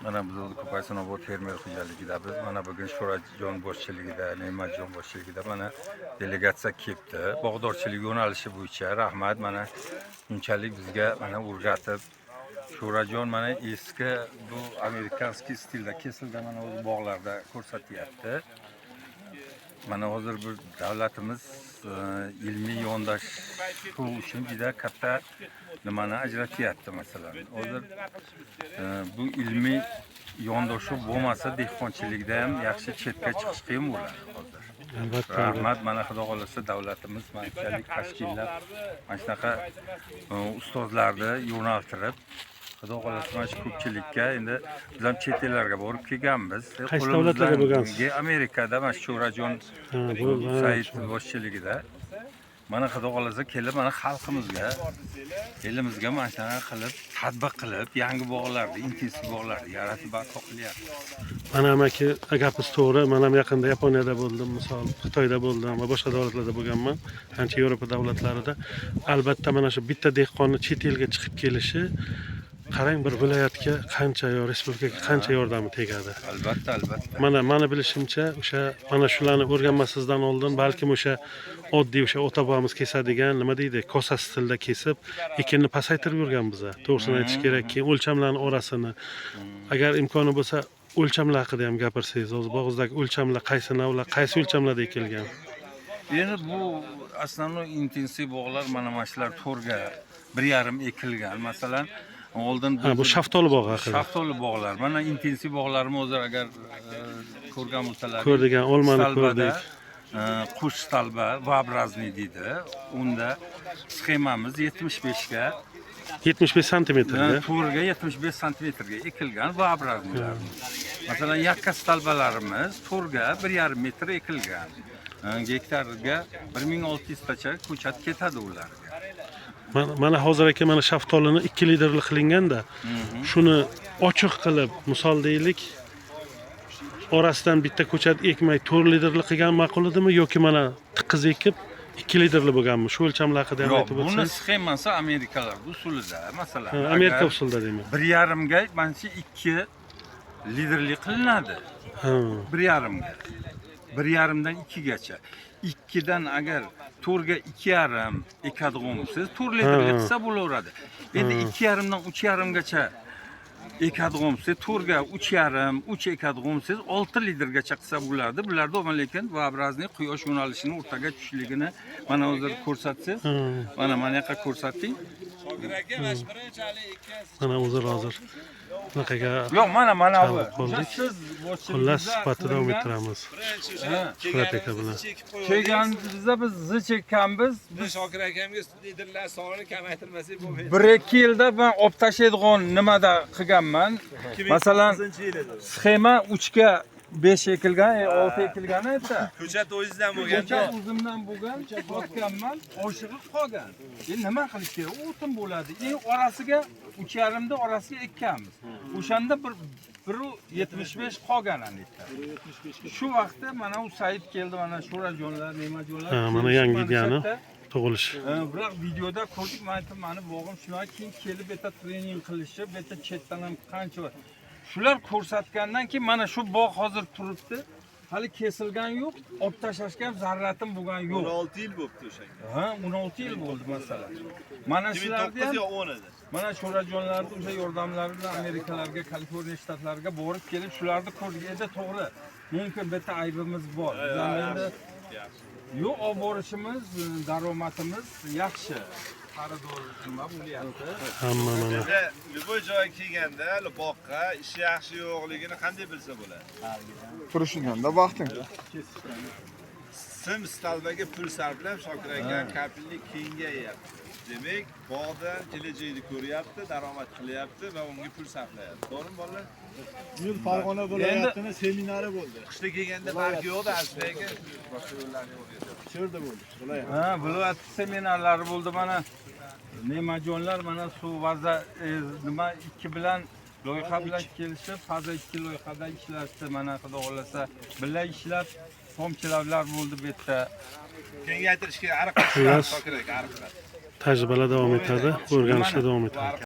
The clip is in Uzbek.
Mana biz o'zi Ko'paysinobod fermer xo'jaligida biz mana bugun Sho'rajon boshchiligida, Ne'matjon boshchiligida mana delegatsiya kelibdi. Bog'dorchilik yo'nalishi bo'yicha rahmat, mana shunchalik bizga mana o'rgatib, Sho'rajon mana eski bu американский stilda kesilgan mana o'zi bog'larda ko'rsatyapti. Mana hozir bir davlatimiz ilmiy yondashuv uchun juda katta nimani ajratyapti, masalan. Hozir bu ilmiy yondashuv bo'lmasa, dehqonchilikda ham yaxshi chetga chiqish qiyin bo'ladi hozir. Albatta. Rahmat, mana xudo xohlasa, davlatimiz manchalik tashkillab, mana shunaqa ustozlarni yo'naltirib, xudo xohlasa, mana shu ko'pchilikka endi biz ham chet ellarga borib kelganmiz. Qaysi davlatlarga bo'lgansiz? Amerikada mana shu Sho'rajon Ha, bu ha, Said boshchiligida mana xudo xohlasa kelib, mana xalqimizga, elimizga mana shunaqa qilib tatbiq qilib, yangi bog'larni, intensiv bog'larni yaratib barpo qilyapti. Mana amaki, gapingiz to'g'ri. Man ham yaqinda Yaponiyada bo'ldim, misol, Xitoyda bo'ldim va boshqa davlatlarda bo'lganman, ancha Yevropa davlatlarida. Albatta, mana shu bitta dehqonni chet elga chiqib kelishi, qarang, bir viloyatga qancha yo respublikaga qancha yordami tegadi. Albatta, albatta. Mana mani bilishimcha, o'sha mana shularni o'rganmasizdan oldin balkim o'sha oddiy o'sha ota bobamiz kesadigan, nima deydi, kosa stilda kesib, ekinni pasaytirib yurgan biza, to'g'risini aytish kerak. Keyin o'lchamlarni orasini, agar imkoni bo'lsa, o'lchamlar haqida ham gapirsangiz. Hozir bog'ingizdagi o'lchamlar qaysi navlar, qaysi o'lchamlarda ekilgan? Endi bu основной intensiv bog'lar mana shular 4ga 1,5 ekilgan, masalan, oldin. Ha, bu shaftoli bog'i haqida. Shaftoli bog'lar, mana intensiv bog'larimiz hozir agar ko'rgan bo'lsalar. Ko'rdik, ha, olmani ko'rdik. Qush столба V-образный deydi, unda sxemamiz 75ga 75 santimetrga. 4ga 75 santimetrga ekilgan V-образный lar. Masalan, yakka столба larimiz 4ga 1,5 metr ekilgan. Gektarga 1600 tacha ko'chat ketadi ularga. Mana hozir aka, mana shaftolini 2 liderli qilinganda, shuni ochiq qilib, misol deylik, orasidan bitta ko'chat ekmay 4 liderli qilgan ma'qul edimi yoki mana tiqiz ekib 2 liderli bo'lganmi? Shu o'lchamlar haqida ham Yo'q, aytib buni o'tsangiz. Sxemasi amerikalar usulida, masalan. Ha, Amerika Agar usulida deyman. 1,5ga mana shu 2 liderli qilinadi. 1,5ga. 1,5dan 2gacha. 2dan agar 4ga 2,5 ekadigan bo'lsangiz, 4 litrli qilsa bo'laveradi. Endi 2,5dan 3,5gacha ekadigan bo'lsangiz, 4ga 3,5, 3 ekadigan bo'lsangiz, 6 litrgacha qilsa bo'ladi. Bularda ammo lekin V-образный quyosh yo'nalishini o'rtaga tushishligini mana hozir ko'rsatsangiz, mana yoqqa ko'rsating. Mana hozir hozir bunaqaga Yo'q, mana bu. Chalib qoldik. Siz Xullas, suhbatni davom ettiramiz Ha. Shuhrat aka bilan. Kelganimizda biz zich ekkanmiz. Biz Shokir akamga liderlar sonini kamaytirmasak bo'lmaydi. 1-2 yilda man olib tashlaydigan nimada qilganman. Masalan, 2009 yil edi. Sxema 3ga 5 ekilgan, 6 ekilgan edi. Ko'chat o'zingizdan bo'lgan. Ko'chat o'zimdan bo'lgan, sotganman, oshig'i qolgan. Endi nima qilish kerak? O'tin bo'ladi. Orasiga 3,5da orasiga ekkanmiz. O'shanda bir 1,75 qolgan ana yerda. Shu vaqtda mana u Said keldi, mana Sho'rajonlar, Ne'matjonlar. Ha, mana kelishib, yangi mana shu ideyani yerda tug'ilish. Biroq videoda ko'rdik, man aytdim, mani bog'im shunaqa, keyin kelib bu yerda trening qilishib, bu yerda chetdan ham qancha shular ko'rsatgandan keyin mana shu bog' hozir turibdi. Hali kesilgan yo'q, olib tashlashga ham zarratim bo'lgan yo'q. 16 yil bo'libdi o'shanga. Ha, 16 yil bo'ldi, masalan. Mana shularni 2009 ham yo 10 edi. Mana Sho'rajonlarni o'sha yordamlari bilan Amerikalarga, Kaliforniya shtatlariga borib kelib, shularni ko'rdik. Endi to'g'ri, mumkin bitta aybimiz bor. Bizlarni endi yo'q olib borishimiz, daromadimiz yaxshi. Xaridor nima bo'lyapti? Hamma mana Endi любой joyga kelganda boqqa ishi yaxshi yo'qligini qanday bilsa bo'ladi? Turishinganda vaqting. Sim столба ga pul sarflab Shokir aka kafillik kengayapti. Demak, bog'dan kelajagini ko'ryapti, daromad qilyapti va unga pul sarflayapti. To'g'rimi, bolalar? Bu yil Farg'ona viloyatini seminari bo'ldi. Qishda kelganda farqi yo'qda, aslida aka. Boshqa yo'llarni o'rgatyapti. Shu yerda bo'ldi. Viloyat. Ha, viloyat seminarlari bo'ldi mana. Ne'matjonlar mana suv vaza nima ikki bilan loyiha bilan kelishib, faza 2 loyihada ishlashdi. Mana xudo xohlasa, birga ishlab tomchilavlar bo'ldi bu yerda. Kengaytirish kerak, ariq Xullas. Shokir aka, ariqlar. Tajribalar davom etadi, o'rganishlar davom etadi.